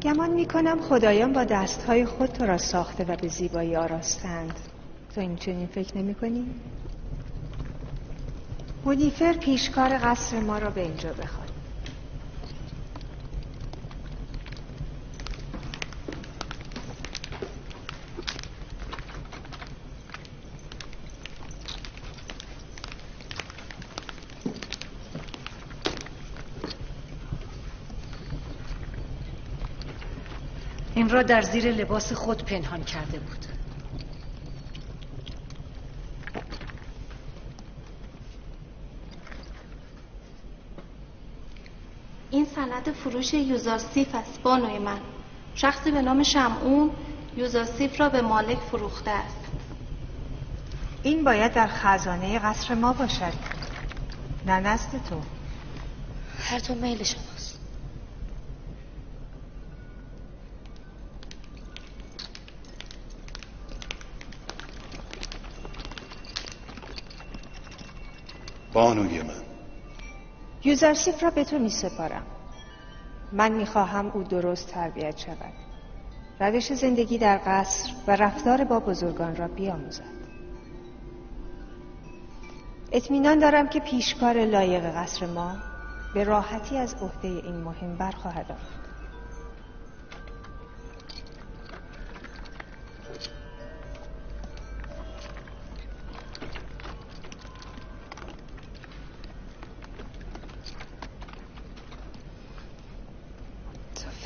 گمان میکنم خدایان با دستهای خود تو را ساخته و به زیبایی آراستند. تو این چنین فکر نمی کنی؟ هونیفر پیشکار قصر ما را به اینجا بخوان. این را در زیر لباس خود پنهان کرده بود. این سند فروش یوزارسیف است بانوی من. شخصی به نام شمعون یوزارسیف را به مالک فروخته است. این باید در خزانه قصر ما باشد، نه نزد تو. هر تو میل شماست. بانوی من، یوزارسیف را به تو می سپارم. من می خواهم او درست تربیت شود، روش زندگی در قصر و رفتار با بزرگان را بیاموزد. اطمینان دارم که پیشکار لایق قصر ما به راحتی از عهده این مهم برخواهد آمد.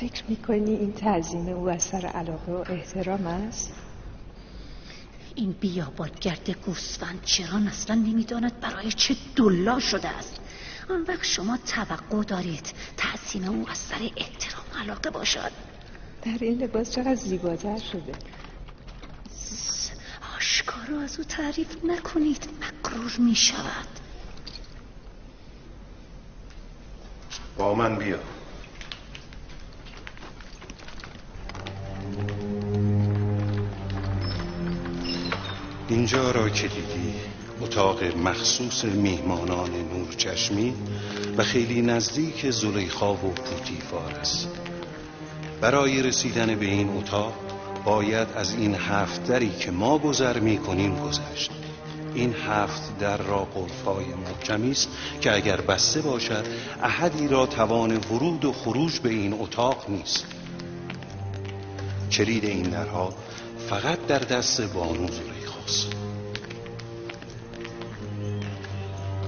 فکر میکنی این تعظیم او از سر علاقه و احترام است؟ این بیابانگرد گوسفند چرا اصلا نمیداند برای چه دلا شده است. آن وقت شما توقع دارید تعظیم او از سر احترام و علاقه باشد؟ در این لباس چقدر زیباتر شده. آشکارا از او تعریف نکنید، مغرور میشود. با من بیا. اینجا را که دیدی اتاق مخصوص میهمانان نورچشمی و خیلی نزدیک زلیخا و پوتیفار است. برای رسیدن به این اتاق باید از این 7 دری که ما گذر میکنیم گذشت. این 7 در را قفل‌های محکمی است که اگر بسته باشد احدی را توان ورود و خروج به این اتاق نیست. کلید این درها فقط در دست بانو زلیخاست.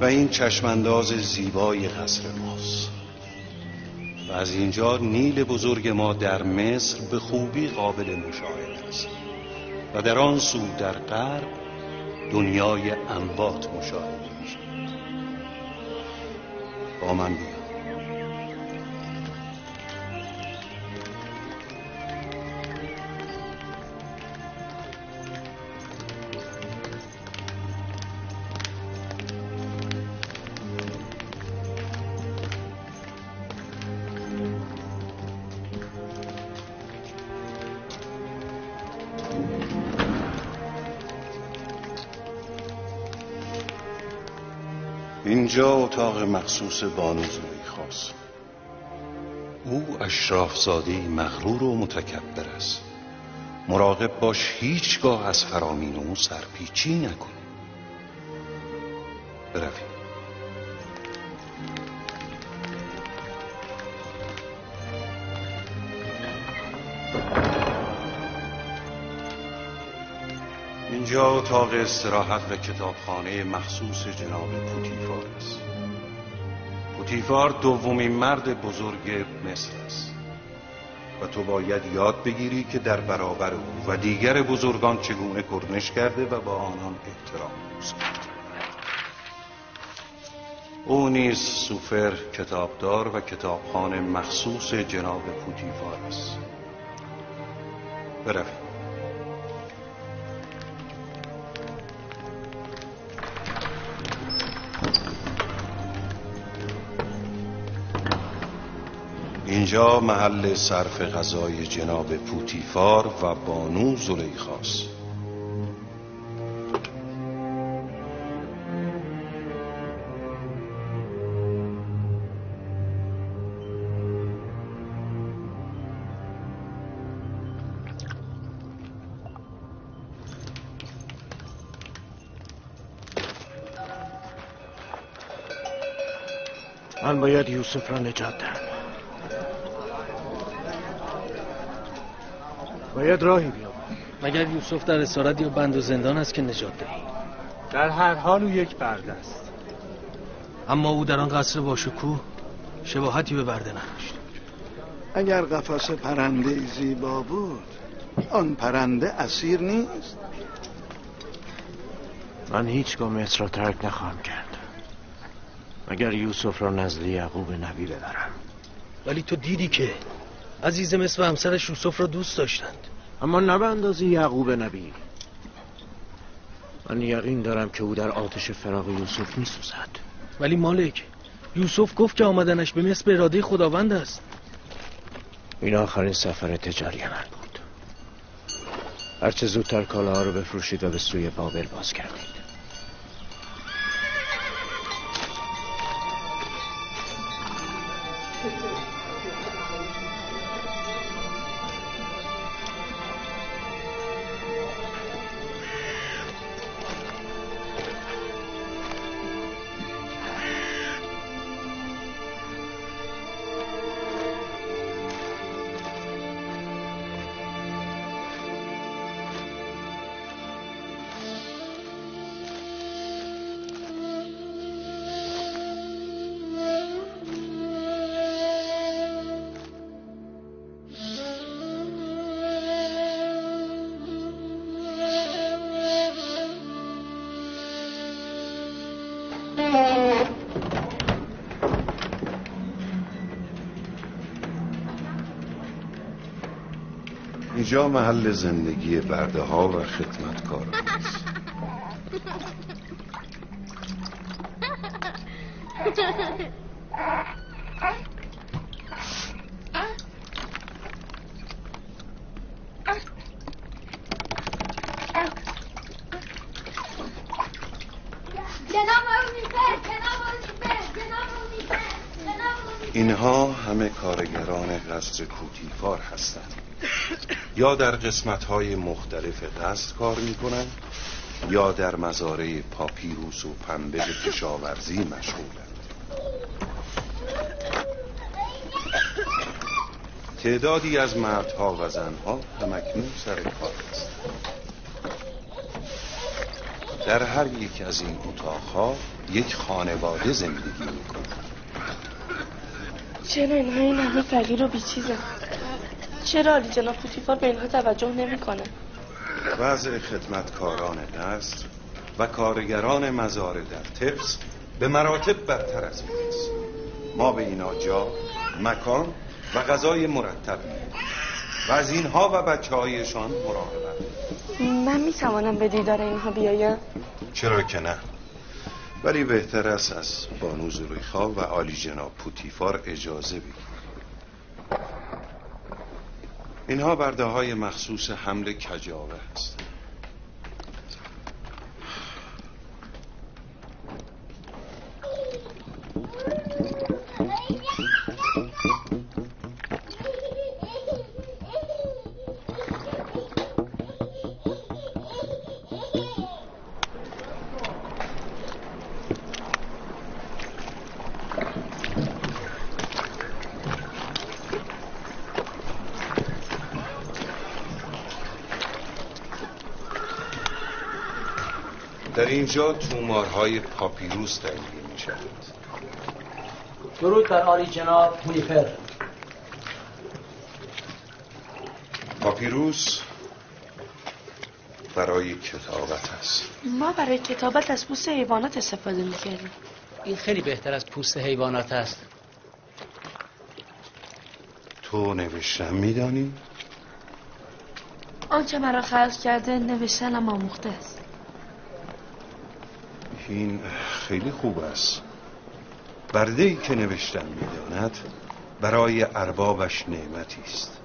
و این چشمانداز زیبای قصر ماست و از اینجا نیل بزرگ ما در مصر به خوبی قابل مشاهده است و در آن سو در غرب دنیای اموات مشاهده می شود. با من بیا. اینجا اتاق مخصوص بانو زلیخاست. او اشرافزاده مغرور و متکبر است. مراقب باش هیچگاه از فرامین او سرپیچی نکنی. برویم. اینجا اتاق استراحت و کتابخانه مخصوص جناب پوتیفار است. پوتیفار دومین مرد بزرگ مصر است و تو باید یاد بگیری که در برابر او و دیگر بزرگان چگونه کرنش کرده و با آنان احترام گذارد. او نیز سوفر، کتابدار و کتابخانه مخصوص جناب پوتیفار است. برویم. اینجا محل صرف غذای جناب پوتیفار و بانو زلیخاست. من باید یوسف را نجات دهم. باید راهی بیابم. مگر یوسف در اسارت یا بند و زندان است که نجات دهی؟ در هر حال او یک برده است. اما او در آن قصر باشکوه شباهتی به برده نداشت. اگر قفس پرنده زیبا بود، آن پرنده اسیر نیست. من هیچگاه مصر را ترک نخواهم کرد مگر یوسف را نزد یعقوب نبی ببرم. ولی تو دیدی که عزیز مصر و همسرش یوسف را دوست داشتند، اما نه به اندازه یعقوب نبی. من یقین دارم که او در آتش فراق یوسف میسوزد. ولی مالک، یوسف گفت که آمدنش به مصر به اراده خداوند است. این آخرین سفر تجاری من بود. هرچه زودتر کالاها رو بفروشید و به سوی بابل باز کردید. اینجا محل زندگی برده ها و خدمتکاران است. اینها همه کارگران قصر پوتیفار هستند. یا در قسمت‌های مختلف قصر کار می‌کنند یا در مزارع پاپیروس و پنبه کشاورزی مشغولند. تعدادی از مردها و زنها همکنون سر کار هستند. در هر یک از این اتاقها یک خانواده زندگی می‌کند. چرا اینها این همه فقیر و بیچیزن؟ چرا عالی جناب پوتیفار به اینها توجه نمی‌کنه؟ وضع خدمتکاران قصر و کارگران مزارع در تپس به مراتب بدتر از این است. ما به اینا جا، مکان و غذای مرتب می‌دهیم و از اینها و بچه‌هایشان مراقبت. من می‌توانم به دیدار اینها بیایم؟ چرا که نه، ولی بهتر است از بانو زلیخا و عالی جناب پوتیفار اجازه بگیریم. اینها برده های مخصوص حمل کجاوه هستند. در اینجا تومارهای پاپیروس تهیه می شود. درود بر عالی جناب پوتیفر. پاپیروس برای کتابت است. ما برای کتابت از پوست حیوانات استفاده می کردیم. این خیلی بهتر از پوست حیوانات است. تو نوشتن می دانی؟ آنچه مرا خلق کرده نوشتنم آموخته است. این خیلی خوب است. برده‌ای که نوشتن می‌داند برای اربابش نعمتی است.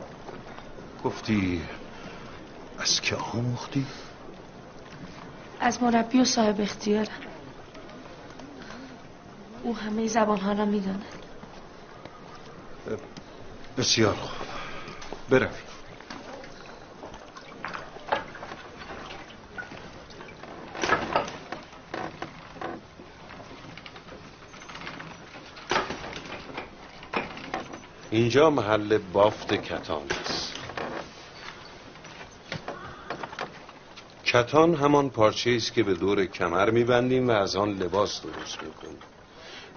گفتی از که آموختی؟ از مربی و صاحب اختیارم. او همه زبانها را می‌داند. بسیار خوب، برویم. اینجا محل بافت کتان است. کتان همان پارچه است که به دور کمر می‌بندیم و از آن لباس درست می‌کنیم.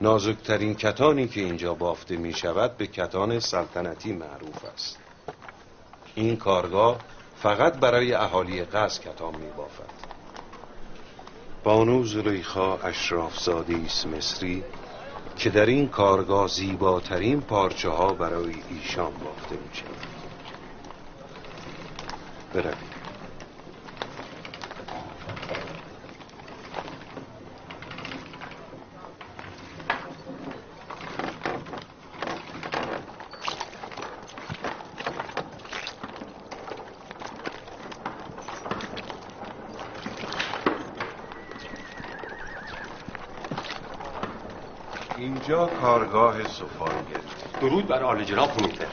نازکترین کتانی که اینجا بافته می‌شود به کتان سلطنتی معروف است. این کارگاه فقط برای اهالی قصر کتان می‌بافد. بانو زلیخا اشرافزاده است مصری که در این کارگاه زیباترین پارچه ها برای ایشان بافته می شود. بروید. اینجا کارگاه سفالگری. درود بر عالی جناب هونیفر.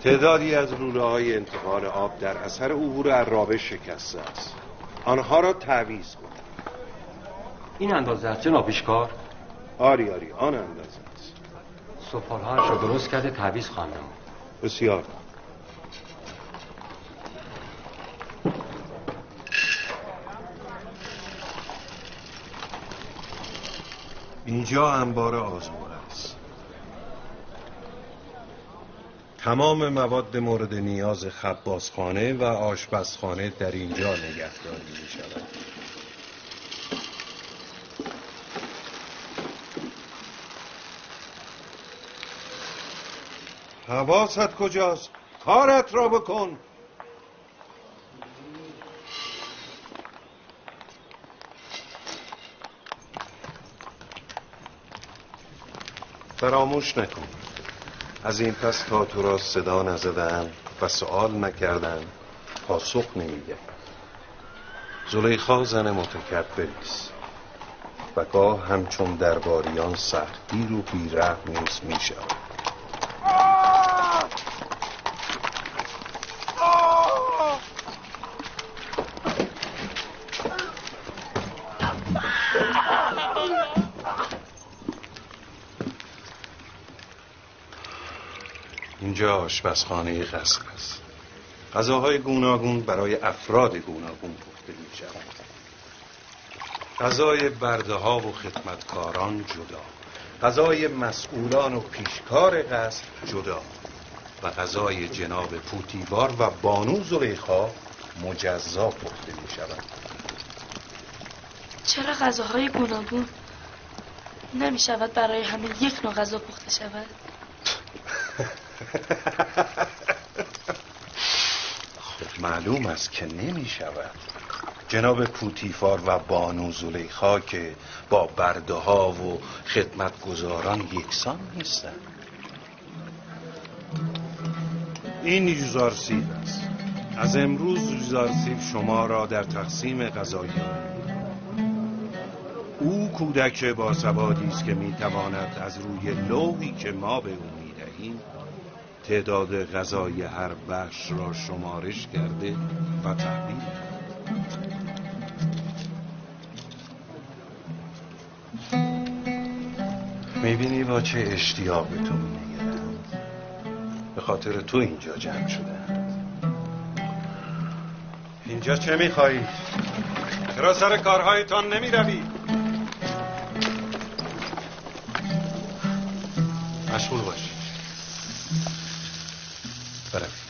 تعدادی از لوله های انتقال آب در اثر عبور عرابه شکسته است. آنها را تعویض کن. این اندازه است جناب پیشکار؟ آری آری، آن اندازه است. سفالهایش را درست کرده تعویض خواهم نمود. بسیار. اینجا انبار آزموده است. تمام مواد مورد نیاز خبازخانه و آشپزخانه در اینجا نگهداری می شود. حواست کجاست؟ کارت را بکن. فراموش نکن از این پس تا تو را صدا نزدن و سوال نکردن پاسخ نمیده. زلیخا زن متکبری است و گاه همچون درباریان سختگیر و بی‌رحم نیز میشود. اینجا آشپزخانه قصر است. غذاهای گوناگون برای افراد گوناگون پخته می شود. غذای برده ها و خدمتکاران جدا، غذای مسئولان و پیشکار قصر جدا و غذای جناب پوتیفار و بانو زلیخا مجزا پخته می شود. چرا غذاهای گوناگون؟ نمی شود برای همه یک نوع غذا پخته شود؟ خب معلوم است که نمی شود. جناب پوتیفار و بانو زلیخا که با برده ها و خدمتگزاران یکسان نیستند. این یوزارسیف است. از امروز یوزارسیف شما را در تقسیم غذا یاری. او کودک باسوادی است که میتواند از روی لوحی که ما به او میدهیم تعداد غذای هر بخش را شمارش کرده و تحویل دهد. میبینی با چه اشتیاق به تو می‌نگرند. به خاطر تو اینجا جمع شدند. اینجا چه میخواهید؟ چرا سر کارهایتان نمیروید؟ مشغول باشید. بروید.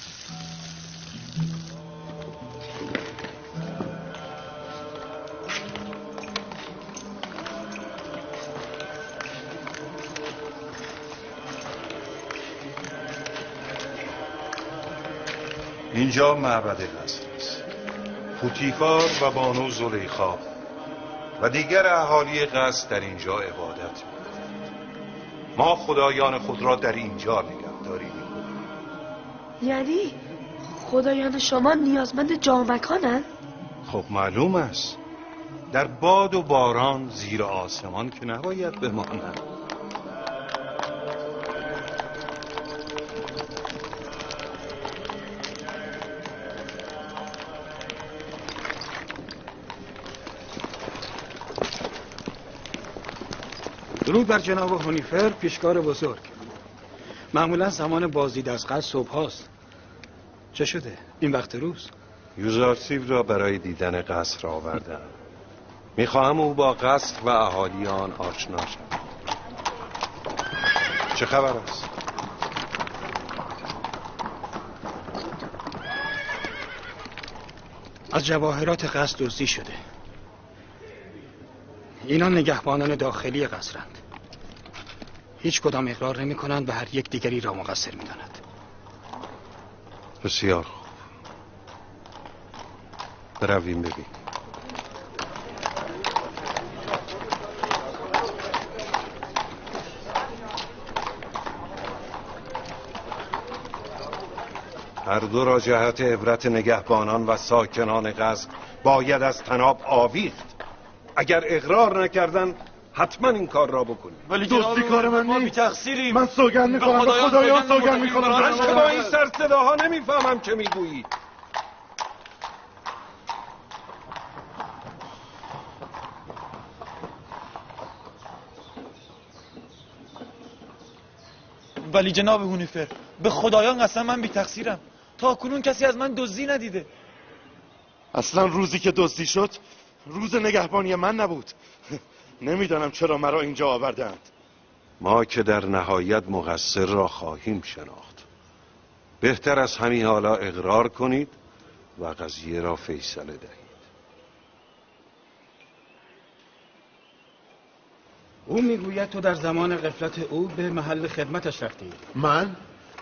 اینجا معبد قصر است. پوتیفار و بانو زلیخا و دیگر اهالی قصر در اینجا عبادت می‌کنند. ما خدایان خود را در اینجا نگهداری می‌کنیم. یعنی خدایان شما نیازمند جا و مکانند؟ خب معلوم است. در باد و باران زیر آسمان که نباید بمانند. درود بر جناب هونیفر، پیشکار بزرگ. معمولا زمان بازدید از قصر صبح هاست. چه شده این وقت روز؟ یوزارسیف را برای دیدن قصر آوردم. میخواهم او با قصر و اهالی آن آشنا شود. چه خبر است؟ از جواهرات قصر دزدی شده. اینا نگهبانان داخلی قصرند. هیچ کدام اقرار نمی کنند و هر یک دیگری را مقصر می داند. بسیار خوب، برویم ببین. هر دو را جهت عبرت نگهبانان و ساکنان قصر باید از طناب آویخت. اگر اقرار نکردن حتما این کار را بکنید. ولی دزدی کار من نیست. ما بی‌تقصیریم. من سوگند میکنم، به خدایان سوگند میکنم. من که با این سر صداها نمیفهمم چه میگویی. ولی جناب هونیفر، به خدایان قسم من بی‌تقصیرم. تا کنون کسی از من دزدی ندیده. اصلا روزی که دزدی شد روز نگهبانی من نبود. نمیدانم چرا مرا اینجا آوردند. ما که در نهایت مقصر را خواهیم شناخت. بهتر از همین حالا اقرار کنید و قضیه را فیصله دهید. او میگوید تو در زمان غفلت او به محل خدمتش رفتی. من؟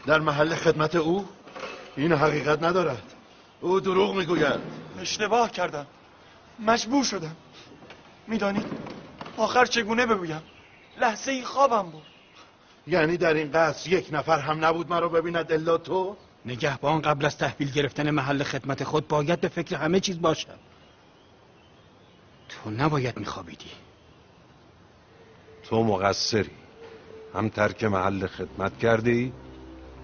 در محل خدمت او؟ این حقیقت ندارد. او دروغ میگوید. اشتباه کردم، مجبور شدم. میدانید آخر چگونه بگویم؟ لحظه ای خوابم بود. یعنی در این قصر یک نفر هم نبود مرا ببیند الا تو؟ نگهبان قبل از تحویل گرفتن محل خدمت خود باید به فکر همه چیز باشد. تو نباید میخوابیدی. تو مقصری. هم ترک محل خدمت کرده ای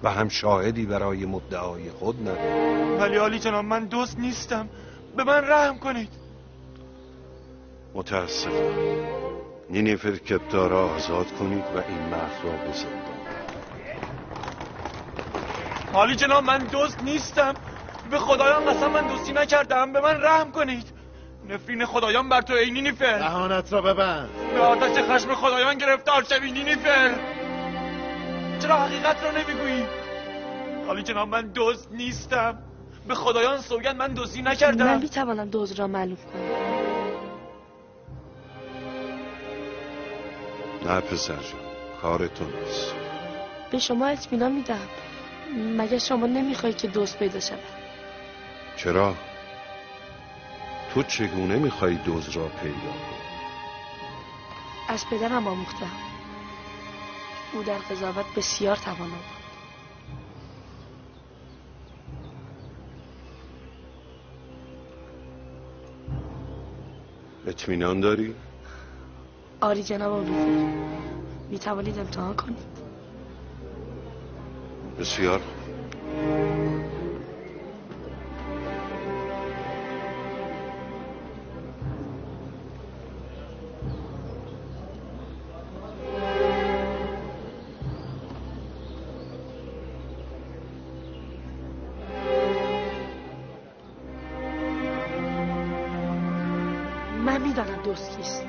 و هم شاهدی برای مدعای خود نداری. ولی عالی جناب من دوست نیستم. به من رحم کنید. متاسفم. نینیفر کپتا را آزاد کنید و این مرد را به زندان. عالی جناب من دزد نیستم. به خدایان قسم من دزدی نکردم. به من رحم کنید. نفرین خدایان بر تو ای نینیفر. دهانت را ببند. به آتش خشم خدایان گرفتار شوی نینیفر. چرا حقیقت را نمیگویی؟ عالی جناب من دزد نیستم. به خدایان سوگند من دزدی نکردم. من میتوانم دزد را معلوم کنم. نه پسر جان، کار تو نیست. به شما اطمینان میدم. مگر شما نمیخوای که دزد پیدا شود؟ چرا؟ تو چگونه میخوای دزد را پیدا کنی؟ از پدرم آموختم. او در قضاوت بسیار توانا بود. اطمینان داری؟ آری جناب آبیفر، می توانید امتحان کنید. بسیار. من میدانم دوست کیست.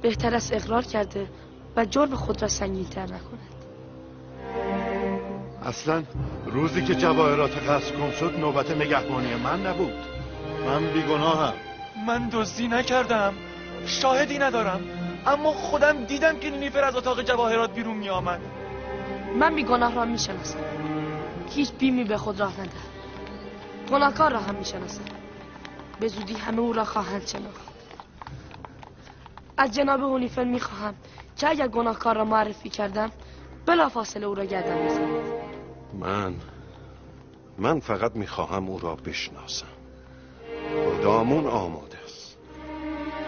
بهتر است اقرار کرده و جرم خود را سنگین‌تر نکند. اصلا روزی که جواهرات قصر گم شد نوبت نگهبانی من نبود. من بیگناهم. من دزدی نکردم، شاهدی ندارم، اما خودم دیدم که نینیفر از اتاق جواهرات بیرون می آمد. من بیگناه را میشناسم. هیچ بیمی به خود راه ندهم. گناهکار را هم میشناسم. به زودی همه او را خواهند شناخت. از جناب هونیفر میخواهم که اگر گناهکار را معرفی کردم بلافاصله او را گردن بزنید. من فقط میخواهم او را بشناسم. دامون آماده است.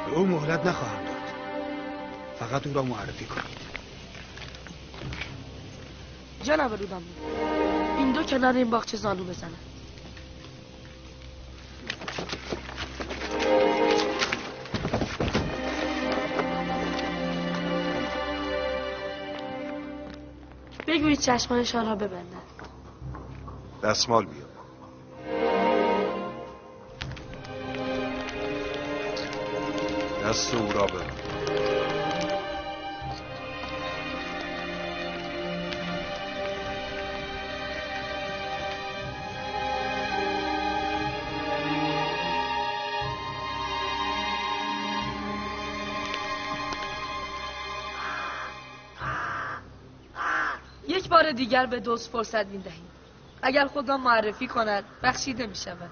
به او مهلت نخواهم داد. فقط او را معرفی کنید. جناب رودامون، این دو کنار این باغچه زانو بزنند. بگویید چشمانشان را ببندند. دستمال بیار. دست او را ببند. یک بار دیگر به دوست فرصت می‌دهیم. اگر خود را معرفی کند بخشیده می‌شود،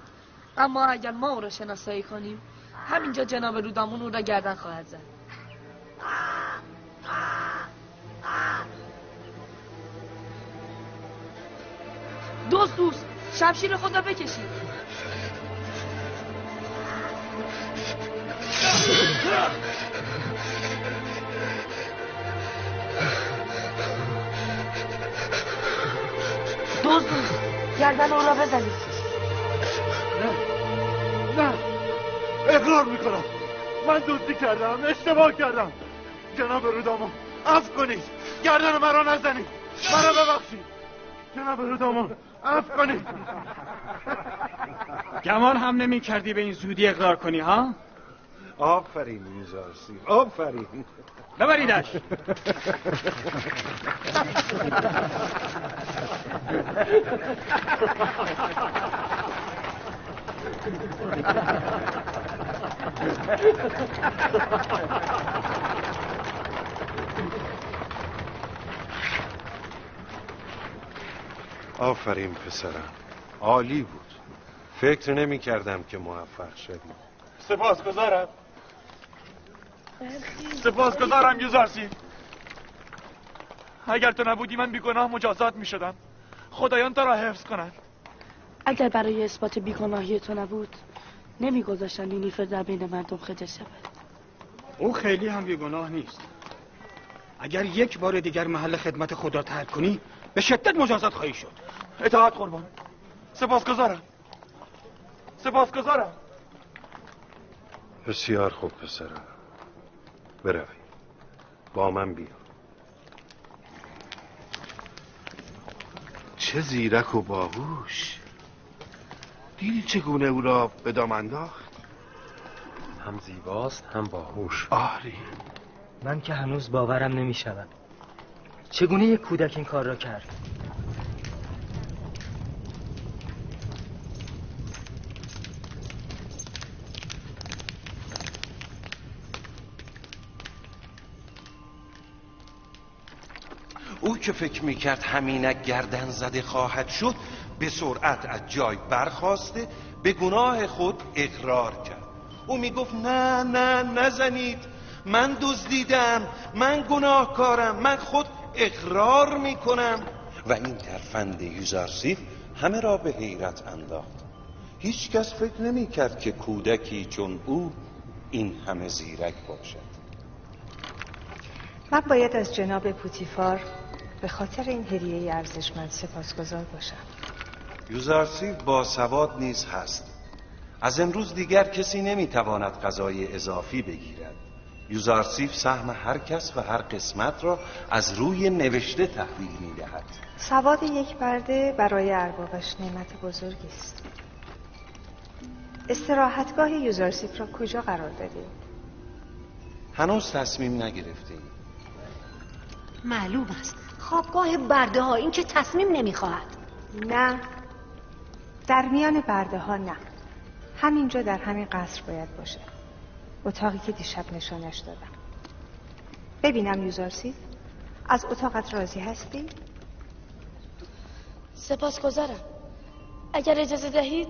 اما اگر ما او را شناسایی کنیم همینجا جناب رودامون او را گردن خواهد زد. دوست دوست، شمشیر خود را بکشید. دوست دوست، گردن او را بزنید. نه نه، اقرار میکنم من دزدی کردم، اشتباه کردم. جناب رودامون عفو کنید، گردن مرا نزنید، مرا ببخشید. جناب رودامون عفو کنید. گمان هم نمی کردی به این زودی اقرار کنی ها؟ آفرین یوزارسیف، آفرین. ببریدش. آفرین پسرم، عالی بود. فکر نمی کردم که موفق شدی. سپاسگزارم. سپاسگزارم یوزارسیف. اگر تو نبودی من بیگناه مجازات می شدم. خدایان تو را حفظ کنند. اگر برای اثبات بیگناهی تو نبود نمیگذاشتن نینیفر در بین مردم خجل شود. او خیلی هم بیگناه نیست. اگر یک بار دیگر محل خدمت خود را ترک کنی به شدت مجازات خواهی شد. اطاعت قربان. سپاسگزارم. سپاسگزارم. بسیار خوب پسرم، برویم. با من بیا. چه زیرک و باهوش. دیدی چگونه او را به دام انداخت؟ هم زیباست هم باهوش. آری. من که هنوز باورم نمی شود. چگونه یک کودک این کار را کرد؟ او که فکر میکرد همینک گردن زده خواهد شد به سرعت از جای برخاسته به گناه خود اقرار کرد. او میگفت نه نه نزنید، من دزدیدم، من گناهکارم، من خود اقرار میکنم. و این ترفند یوزارسیف همه را به حیرت انداخت. هیچ کس فکر نمیکرد که کودکی چون او این همه زیرک باشد. من باید از جناب پوتیفار به خاطر این هدیه ارزشمند سپاسگزار باشم. یوزارسیف با سواد نیز هست. از امروز دیگر کسی نمیتواند غذای اضافی بگیرد. یوزارسیف سهم هر کس و هر قسمت را از روی نوشته تحویل میدهد. سواد یک برده برای اربابش نعمت بزرگی است. استراحتگاه یوزارسیف را کجا قرار دادید؟ هنوز تصمیم نگرفتیم. معلوم است خوابگاه برده ها، این که تصمیم نمیخواهد. نه، در میان برده ها نه، همینجا در همین قصر باید باشه. اتاقی که دیشب نشانش دادم. ببینم یوزارسیف، از اتاقت راضی هستی؟ سپاسگزارم. اگر اجازه دهید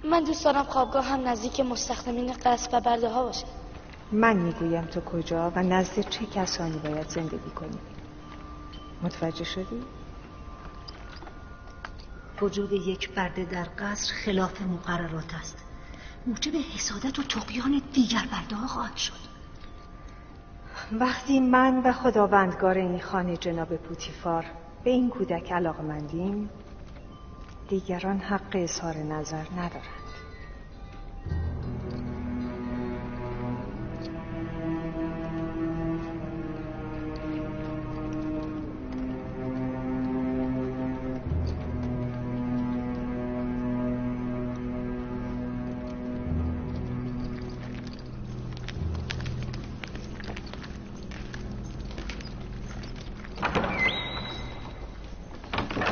من دوست دارم خوابگاه هم نزدیک مستخدمین قصر و برده ها باشه. من میگویم تو کجا و نزد چه کسانی باید زندگی کنی. متوجه شدی؟ وجود یک برده در قصر خلاف مقررات است. موجب حسادت و طغیان دیگر برده ها خواهد شد. وقتی من و خداوندگار این خانه جناب پوتیفار به این کودک علاقمندیم، دیگران حق اظهار نظر ندارند.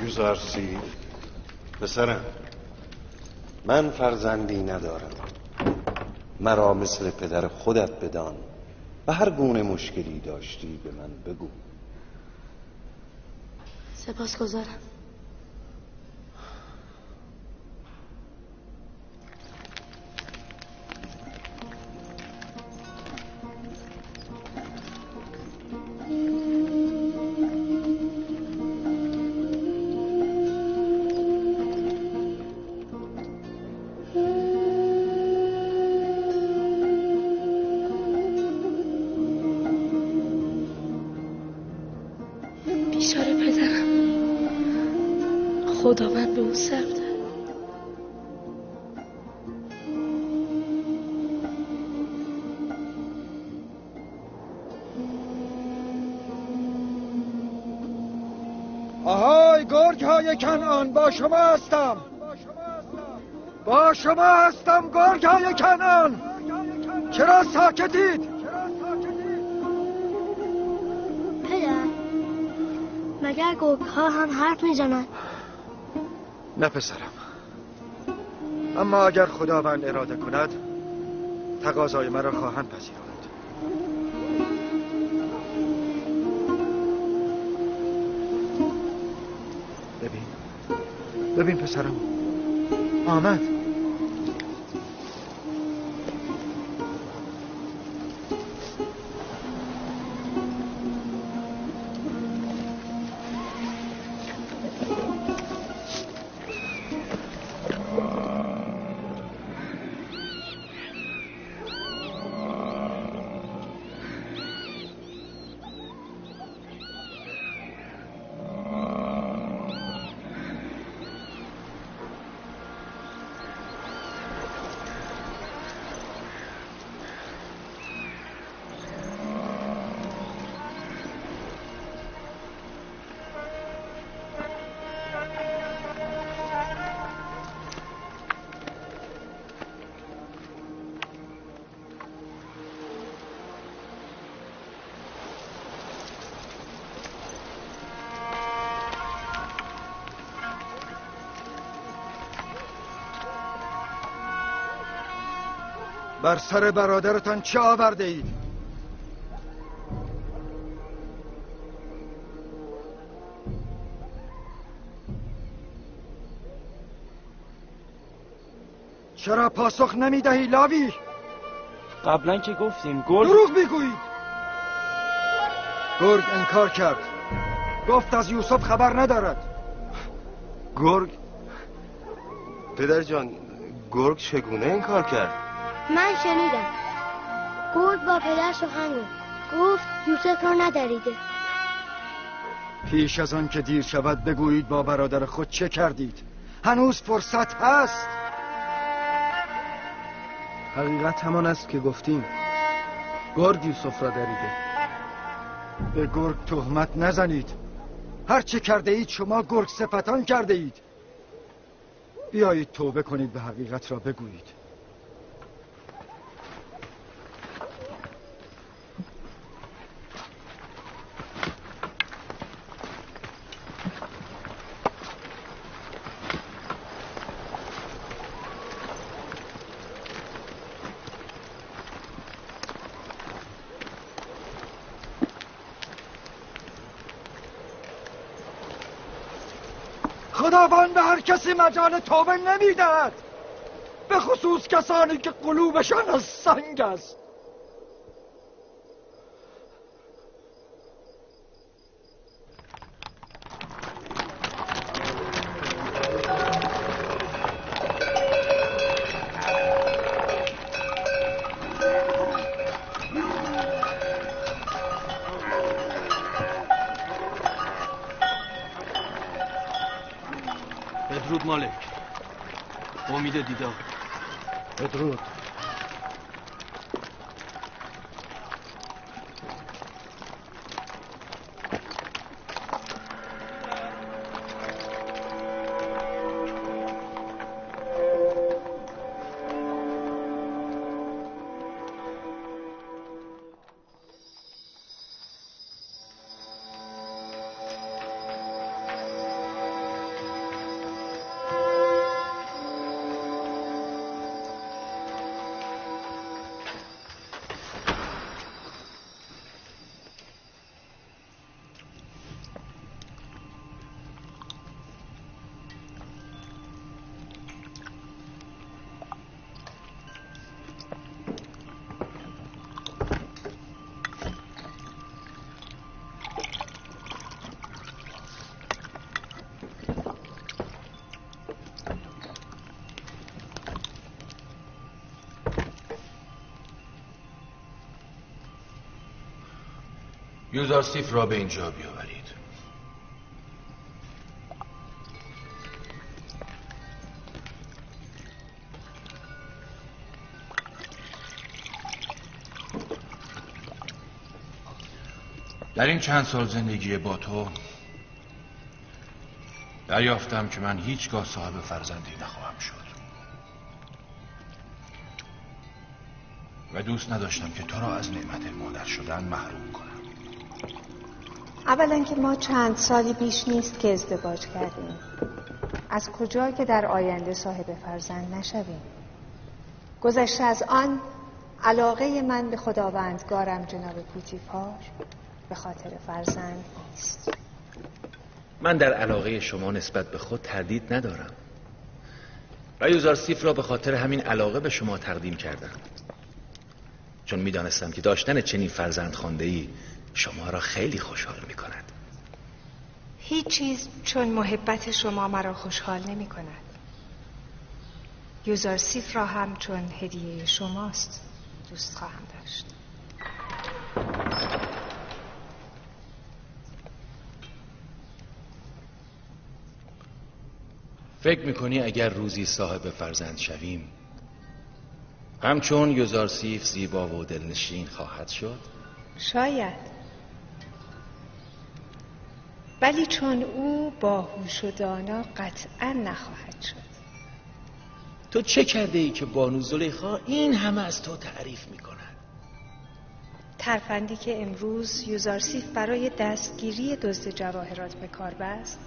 یوزارسیف پسرم، من فرزندی ندارم، مرا مثل پدر خودت بدان و هر گونه مشکلی داشتی به من بگو. سپاسگزارم. بیچاره پدرم، خداوند به او صبر داد. آهای گرگ های کنعان، با شما هستم، با شما هستم گرگ های کنعان، چرا ساکتید؟ پدر، مگر گرگ ها هم حرف میزنند؟ نه پسرم، اما اگر خداوند اراده کند تقاضای مرا خواهند پذیرفت. ببین، ببین پسرم آمد. بر سر برادرتان چه آورده اید؟ چرا پاسخ نمی دهی لاوی؟ قبلا که گفتیم گرگ. دروغ میگویید. گرگ انکار کرد، گفت از یوسف خبر ندارد. گرگ؟ پدر جان، گرگ چگونه انکار کرد؟ من شنیدم گرگ با پدر سخن گفت، گفت یوسف را ندریده. پیش از آن که دیر شود بگویید با برادر خود چه کردید. هنوز فرصت هست. حقیقت همان است که گفتیم، گرگ یوسف را دریده. به گرگ تهمت نزنید. هر چه کرده اید شما گرگ صفتان کرده اید. بیایید توبه کنید، به حقیقت را بگویید. خداوند به هر کسی مجال توبه نمیدهد، به خصوص کسانی که قلوبشان از سنگ است. بدرود مالک، امید دیدار. بدرود. یوزارسیف را به اینجا بیاورید. در این چند سال زندگی با تو دریافتم که من هیچگاه صاحب فرزندی نخواهم شد و دوست نداشتم که تو را از نعمت مادر شدن محروم کنم. اولا که ما چند سالی بیش نیست که ازدواج کردیم. از کجا که در آینده صاحب فرزند نشویم؟ گذشته از آن، علاقه من به خداوندگارم جناب پوتیفار به خاطر فرزند نیست. من در علاقه شما نسبت به خود تردید ندارم و یوزارسیف را به خاطر همین علاقه به شما تقدیم کردم، چون میدانستم که داشتن چنین فرزندخوانده‌ای شما را خیلی خوشحال میکند. هیچ چیز چون محبت شما مرا خوشحال نمی کند. یوزارسیف را هم چون هدیه شماست دوست خواهم داشت. فکر میکنی اگر روزی صاحب فرزند شویم همچون یوزارسیف زیبا و دلنشین خواهد شد؟ شاید، ولی چون او باهوش و دانا قطعا نخواهد شد. تو چه کرده ای که بانو زلیخا این همه از تو تعریف میکند؟ ترفندی که امروز یوزارسیف برای دستگیری دزد جواهرات به کار بست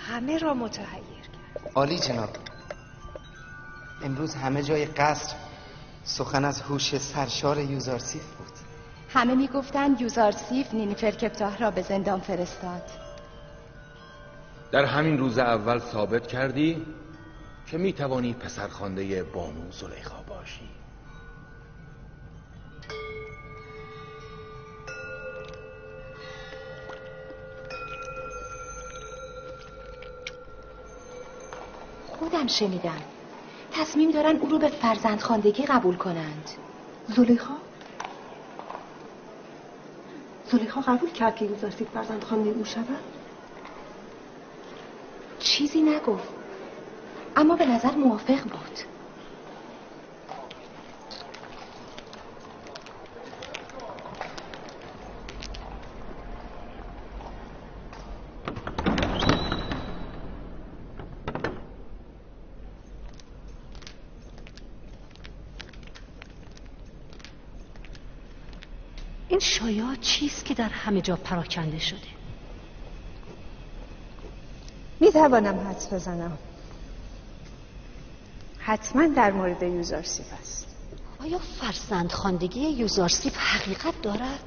همه را متحیر کرد. عالی جناب، امروز همه جای قصر سخن از هوش سرشار یوزارسیف بود. همه میگفتند یوزارسیف نینیفر کپتاه را به زندان فرستاد. در همین روز اول ثابت کردی که میتوانی پسرخوانده بانو زلیخا باشی. خودم شنیدم تصمیم دارن او رو به فرزندخواندگی قبول کنند. زلیخا؟ زلیخا قبول کرد که یوزارسیف فرزندخوانده او شود؟ چیزی نگفت، اما به نظر موافق بود. این شایعات چیست که در همه جا پراکنده شده؟ میتوانم حدس بزنم. حتما در مورد یوزارسیف است. آیا فرزندخواندگی یوزارسیف حقیقت دارد؟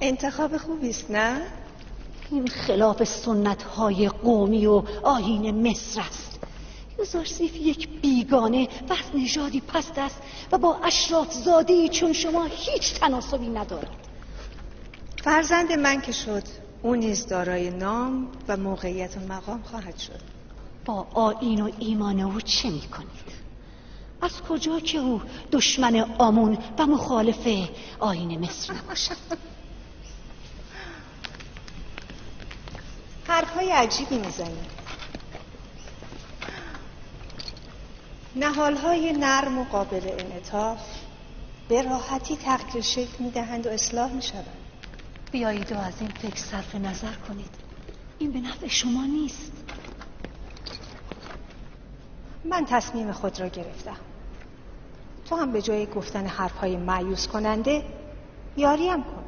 انتخاب خوبی است، نه؟ این خلاف سنت‌های قومی و آیین مصر است. یوزارسیف یک بیگانه و از نژادی پست است و با اشراف زاده‌ای چون شما هیچ تناسبی ندارد. فرزند من که شد، او نیز دارای نام و موقعیت و مقام خواهد شد. با آیین و ایمان او چه میکنید؟ از کجا که او دشمن آمون و مخالف آیین مصر نباشد؟ حرفهای عجیبی میزنی. نهالهای نرم و قابل انعطاف به راحتی تغییر شکل میدهند و اصلاح میشوند. بیایید و از این فکر صرف نظر کنید. این به نفع شما نیست. من تصمیم خود را گرفتم. تو هم به جای گفتن حرفهای مایوس کننده یاریم کن.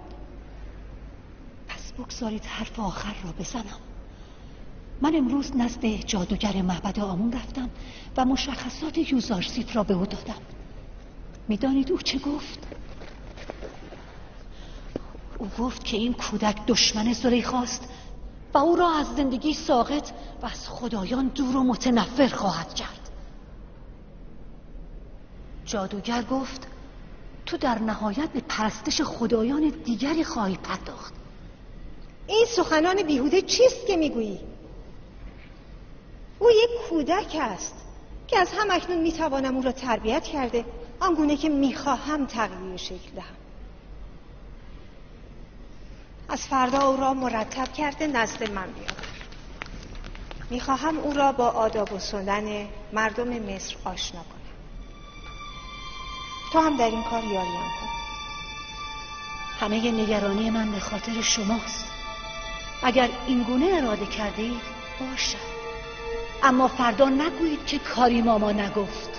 پس بگذارید حرف آخر را بزنم. من امروز نزد جادوگر معبد آمون رفتم و مشخصات یوزارسیف را به او دادم. میدانید او چه گفت؟ او گفت که این کودک دشمن زلیخاست و او را از زندگی ساقط و از خدایان دور و متنفر خواهد کرد. جادوگر گفت تو در نهایت به پرستش خدایان دیگری خواهی پرداخت. این سخنان بیهوده چیست که میگویی؟ او یک کودک است که از هم اکنون میتوانم او را تربیت کرده آنگونه که میخواهم تغییر شکل دهم. از فردا او را مرتب کرده نزد من بیاور. میخواهم او را با آداب و سنن مردم مصر آشنا کنم. تو هم در این کار یاریم کن. همه نگرانی من به خاطر شماست. اگر اینگونه اراده کردید باشد، اما فردا نگویید که کاری ماما نگفت.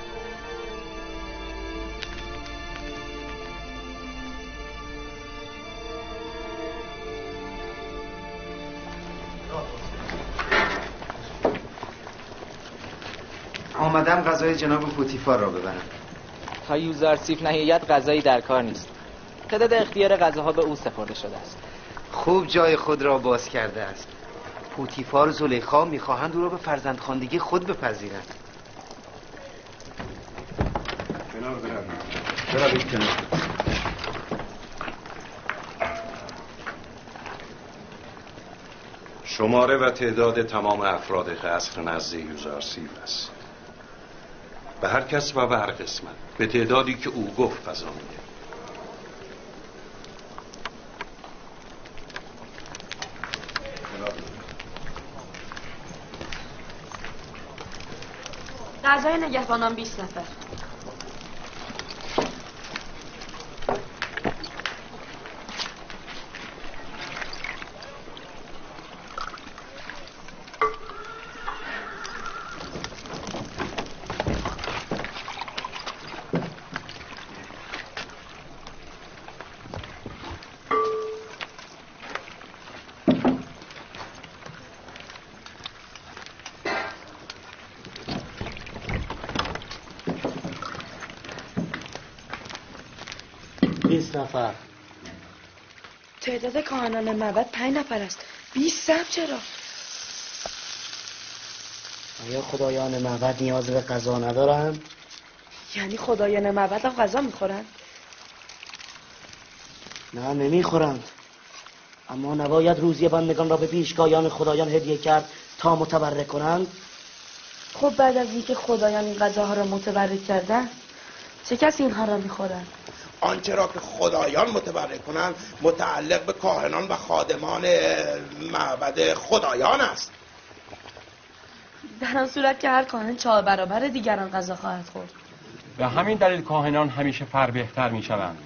آمدم غذای جناب پوتیفار را ببرم. تا یوزارسیف نهایت غذایی در کار نیست. تعداد اختیار غذاها به او سپرده شده است. خوب جای خود را باز کرده است. پوتیفار و زلیخا میخواهند او را به فرزندخواندگی خود بپذیرند. کنار بروید. بروید کنار. شماره و تعداد تمام افراد قصر نزد یوزارسیف است. به هر کس و به هر قسمت به تعدادی که او گفت غذا میده. غذای نگهبانان 20 نفر. نفر. تعداد کاهنان معبد 5 نفر است. 20 سهم چرا؟ آیا خدایان معبد نیاز به غذا ندارند؟ یعنی خدایان معبد هم غذا میخورند؟ نه، نمیخورند. اما نباید روزی بندگان را به پیشگاهیان خدایان هدیه کرد تا متبرک کنند. خب بعد از اینکه خدایان این غذاها را متبرک کردند، چه کسی اینها را میخورند؟ آنچه را که خدایان متبرک کنند متعلق به کاهنان و خادمان معبد خدایان است. در آن صورت که هر کاهن 4 برابر دیگران غذا خواهد خورد. به همین دلیل کاهنان همیشه فربهتر میشوند.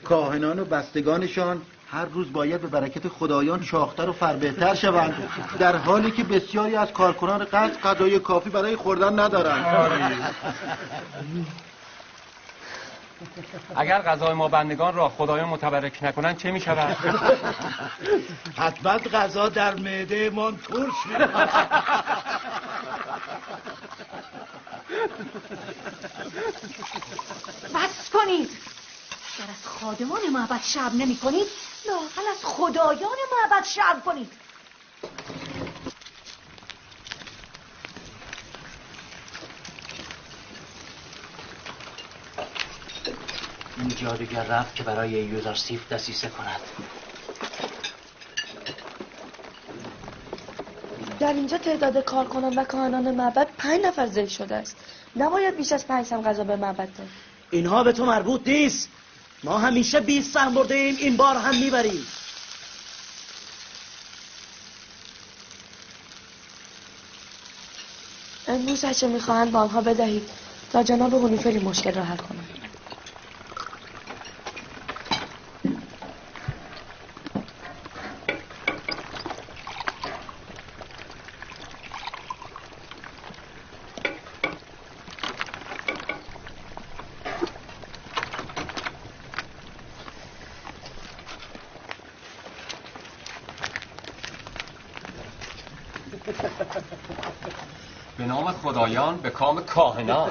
کاهنان و بستگانشان هر روز باید به برکت خدایان شاختر و فربهتر شوند، در حالی که بسیاری از کارکنان قصر غذای کافی برای خوردن ندارند. اگر غذای ما بندگان را خدایان متبرک نکنند چه میشود؟ حتما غذا در معده من ترش می‌شود. بس کنید. اگر از خادمان معبد شرم نمی کنید، لااقل از خدایان معبد شرم کنید. این جادوگر رفت که برای یوزارسیف دسیسه کند. در اینجا تعداد کارکنان و کاهنان معبد 5 نفر ذکر شده است. نباید بیش از 5 سهم غذا به معبد داد. اینها به تو مربوط نیست. ما همیشه 20 سهم برده ایم، این بار هم میبریم. امروز هرچه میخواهند با آنها بدهید تا جناب هونیفر مشکل را حل کنند. به نام خدایان، به کام کاهنان.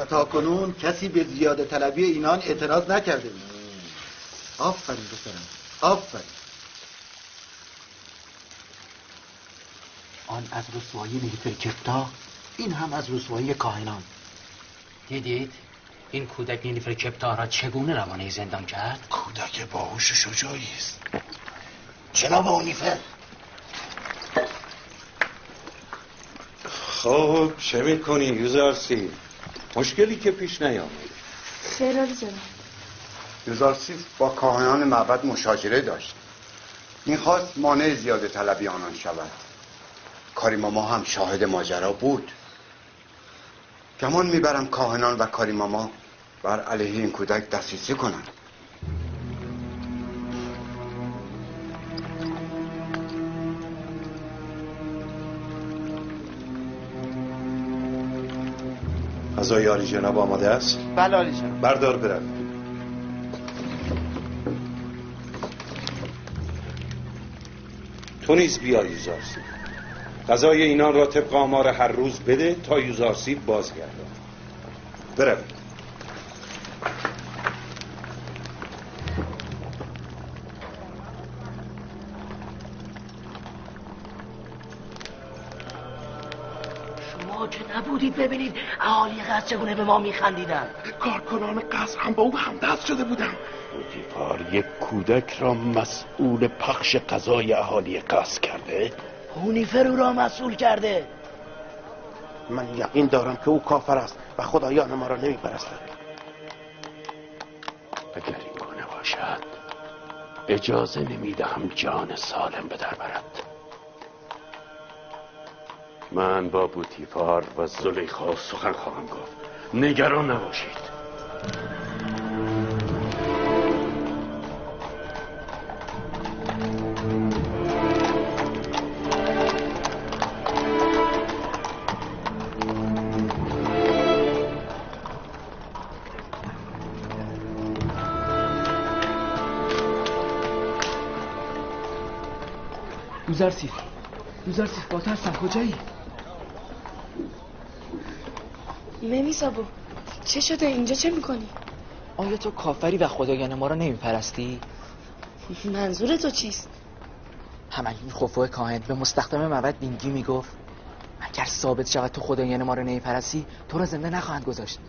تا کنون کسی به زیاده طلبی اینان اعتراض نکرده بود. آفرین پسرم، آفرین. آن از رسوایی نیفرکفتا، این هم از رسوایی کاهنان. دیدید این کودک نیفرکفتا را چگونه روانه زندان کرد؟ کودک باهوش و شجاعی است. جناب اونیفر. خب چه میکنی یوزارسیف؟ مشکلی که پیش نیامد. خیر عالی جناب. یوزارسیف با کاهنان معبد مشاجره داشت. میخواست مانع زیاده طلبی آنان شود. کاریماما هم شاهد ماجرا بود. گمان میبرم کاهنان و کاریماما بر علیه این کودک دسیسه کنند. غذای عالی جناب آماده است؟ بله عالی جناب. بردار بروید. تو نیز بیا یوزارسیف. غذای اینان را طبق آمار هر روز بده تا یوزارسیف بازگردد. بروید. شما که نبودید ببینید اهالی قصر چگونه به ما میخندیدن. کارکنان قصر هم با او همدست شده بودن. پوتیفار یک کودک را مسئول پخش غذای اهالی قصر کرده. هونیفر او را مسئول کرده. من یقین دارم که او کافر است و خدایان ما را نمیپرستد. اگر این گونه باشد اجازه نمیدهم جان سالم به در برد. من با بوتیفار و زلیخا سخن خواهم گفت. نگران نباشید. یوزارسیف، یوزارسیف با ترسم، کجایی؟ ممیسابو چه شده؟ اینجا چه میکنی؟ آیا تو کافری و خدایان ما را نمیپرستی؟ منظور تو چیست؟ همکنون خفو کاهن به مستخدم معبد بینگی میگفت اگر ثابت شود تو خدایان ما را نمیپرستی تو را زنده نخواهند گذاشت.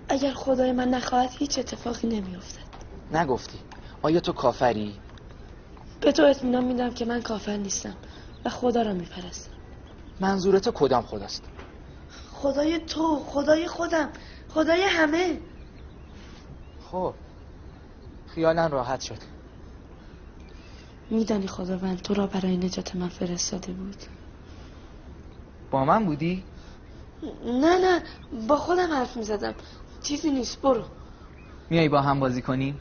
اگر خدای من نخواهد هیچ اتفاقی نمیافتد. نگفتی آیا تو کافری؟ به تو اطمینان میدم که من کافر نیستم و خدا را میپرستم. منظور تو کدام خداست؟ خدای تو، خدای خودم، خدای همه. خب خیالم راحت شد. میدانی خداوند تو را برای نجات من فرستاده بود. با من بودی؟ نه نه، با خودم حرف میزدم. چیزی نیست، برو. میای با هم بازی کنیم؟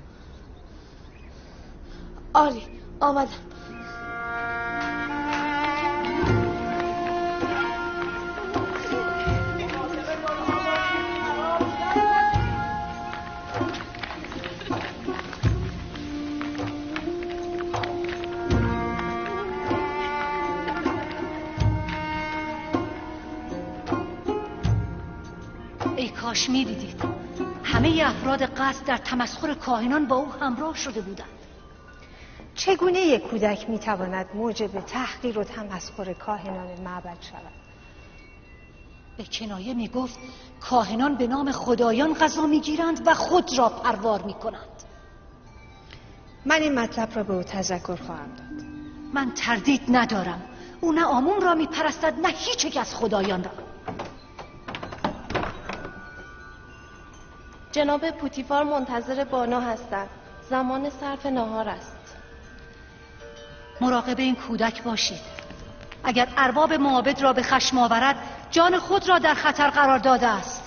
آری آمدم. ای کاش میدیدید همه افراد قصر در تمسخر کاهنان با او همراه شده بودند. چگونه یک کودک میتواند موجب تحقیر و تمسخر کاهنان معبد شود؟ به کنایه میگفت کاهنان به نام خدایان غذا میگیرند و خود را پروار میکنند. من این مطلب را به او تذکر خواهم داد. من تردید ندارم او نه آمون را میپرستد نه هیچ یک از خدایان را. جناب پوتیفار منتظر بانا هستند. زمان صرف نهار است. مراقب این کودک باشید. اگر ارباب معابد را به خشم آورد جان خود را در خطر قرار داده است.